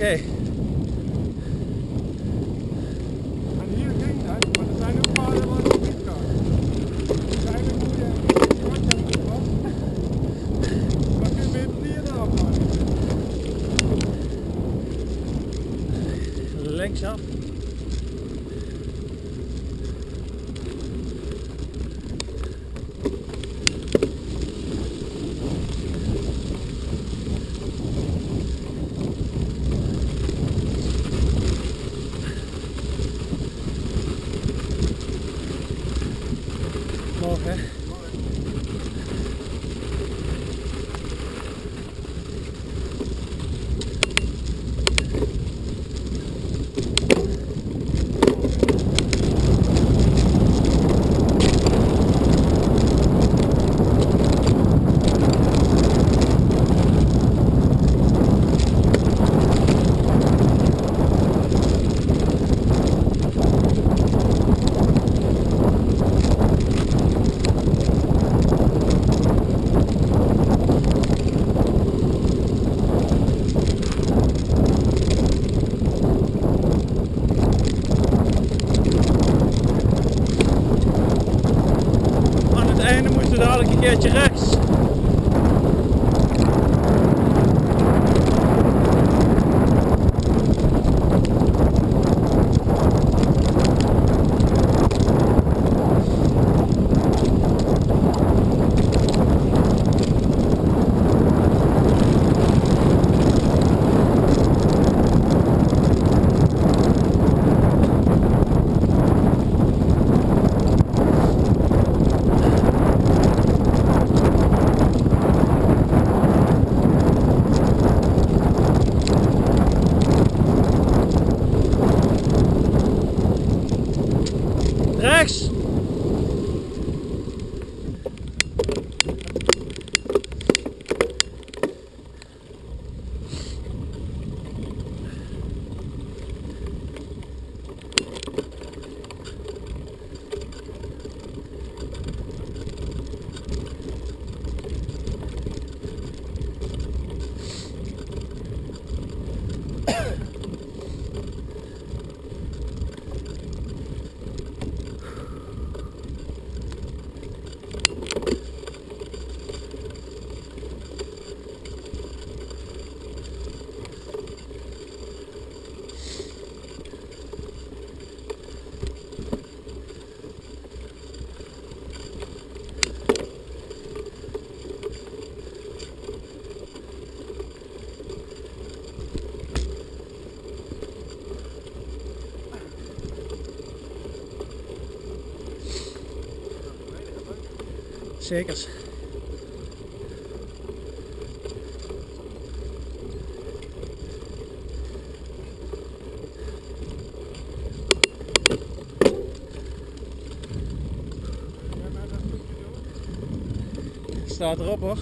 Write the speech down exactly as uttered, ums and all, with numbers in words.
Hey. En hier ging het, maar er zijn ook paden waar het niet kan. Er zijn ook mooie, maar kun je beter niet in de afmaak. Linksaf. Morgen. Aan het einde moeten we dadelijk een keertje rechts. Rechts! Zekers. Staat erop, hoor.